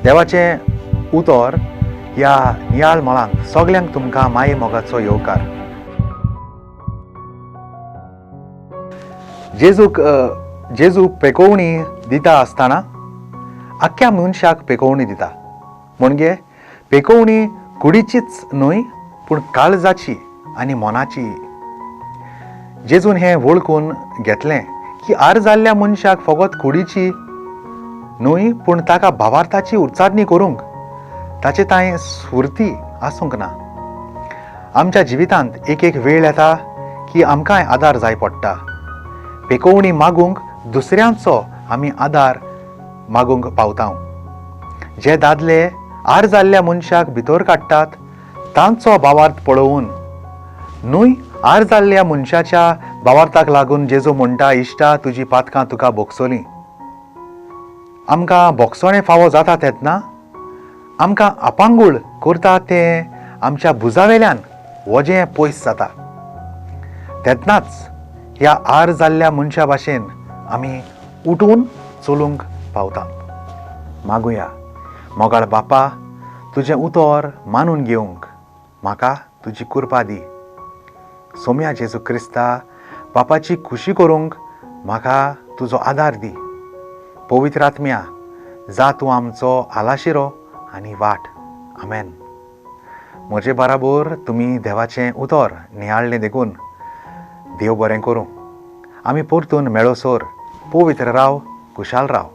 देवाचें उतर ह्या नियाळ मळांत सगल्यांक तुमकां माये मोगाचो येवकार. जेजूक जेजू पेकोवणी दिता आसतना आख्ख्या मनशाक पेकोवणी दिता. म्हणजे पेकोवणी कुडीचीच न्हय पूण काळजाची आनी मनाची. जेजून हें वळखून घेतलें की आर जाल्ल्या मनशाक फकत कुडीची न्हय पूण ताका भावार्थाची उच्चारणी करूंक ताचे तांय स्फुर्ती आसूंक ना. आमच्या जिवितांत एक एक वेळ येता की आमकांय आदार जाय पडटा. पेकोवणी मागूंक दुसऱ्यांचो आमी आदार मागूंक पावता. जे दादले आर जाल्ल्या मनशाक भितर काडटात तांचो भावार्थ पळोवन न्हय आर जाल्ल्या मनशाच्या भावार्थाक लागून जेजू म्हणटा, इश्टा तुजी पातकां तुका भोगसलीं. आमकां भोगसणें फावो जाता तेन्ना आमकां आपांगूळ करता तें आमच्या भुजा वेल्यान वजें पयस जाता. तेन्नाच ह्या आर जाल्ल्या मनशा भाशेन आमी उठून चलूंक पावतात. मागुया. मोगाळ बापा, तुजें उतर मानून घेवंक म्हाका तुजी कृपा दी. सोम्या जेजू क्रिस्ता, बापाची खुशी करूंक म्हाका तुजो आदार दी. पवित्र आत्म्या, जा तूं आमचो आलाशिरो आनी वाट. आमेन. म्हजे बराबर तुमी देवाचें उतर नियाळ्ळें देखून देव बरें करूं. आमी परतून मेळोसर पवित्र राव, खुशाल राव.